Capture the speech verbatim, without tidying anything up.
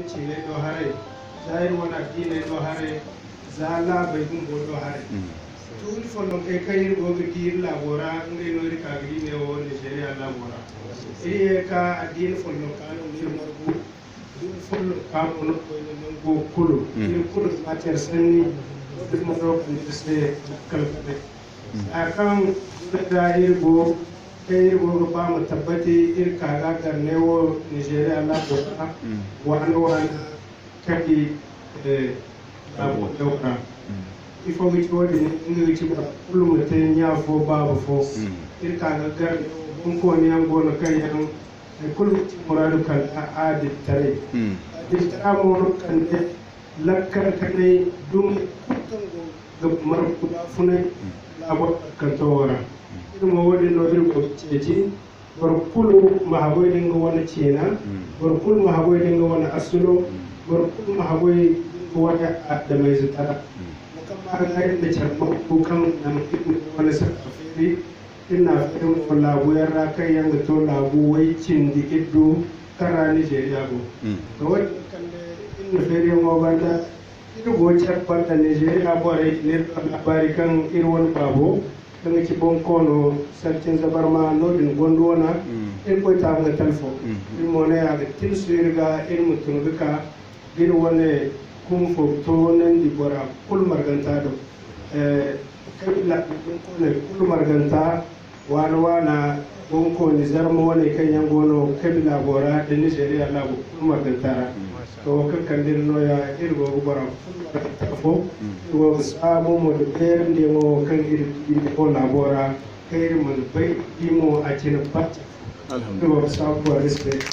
ciiney do haray, za iri wane addiney do haray, za laabey bumbo do haray. Tuuri follonkey kaŋ iri go ga di iri laabo ra, ngey no iri ka ga di neewo Nizeeriya laabo ra. Iri ye ka addini follonka no n'iri margu, addini follonka mo no koyne nango kulu. Iri kulu ga ma care sanni, iri ma no kande iri se lakkal kanay. Za kaŋ guna da iri go, kaŋ iri go ga ba ma tabbati, iri ka ga gar neewo Nizeeriya laabo ra, waana waana kaŋ i, eh, laabo neewo ra. Ifo ga ci wo-din? Nga ga ci boro kulu ma te ɲa fo, baaba fo. Iri ka ga gar neewo, bonkooni yaŋ go no kaŋ yaŋ hay kulu ga ci muraadu kala adilitaray. Adilitara mo no kande lakkal kanay dumey kulu kaŋ go ga margu baafunay laabo alkanto wo ra. Iri mo, wo-din no iri go ga ceeci. Boro kulu ma haggoy da nga wane ciina, boro kulu ma haggoy da nga wane asulo, boro kulu ma haggoy da nga wane adamayze tara. Wo kaŋ ma ga iri na care margu kaŋ naŋ iri na wane saka feeri, iri na feeri mo laabuyaŋ ra kaŋ yaŋ ga to laabu way cindi iddu kaŋ ra Nizeeriya go. To, wo-din kande iri na feeriyaŋo banda, iri go care banda Nizeeriya borey, ne to laabaari kaŋ iri wane baabo, kaŋ ga ci bonkoono Sarcin Zabarma, no-din gonda wana, iri koy taamu ga talfo. Iri mo ne a ga tilasu iri ga, iri ma tun ga ka, ga iri wane kumo fo toonandi bora kulu marganta do. Eh, kabila bonkooney kulu marganta, waana waana bonkooni zarma waney kaŋ yaŋ go no kabila bora nda Nizeeriya laabo kulu marganta ra. To, wo kaŋ kande iri nooya, iri go ga bora kulu marganta fo. Iri go ga saabu mo nda beerandiyaŋo wo kaŋ iri di iri fo laabo ra, kaŋ iri mana bay di mo a cine baaci. Iri go ga saabu bora respect.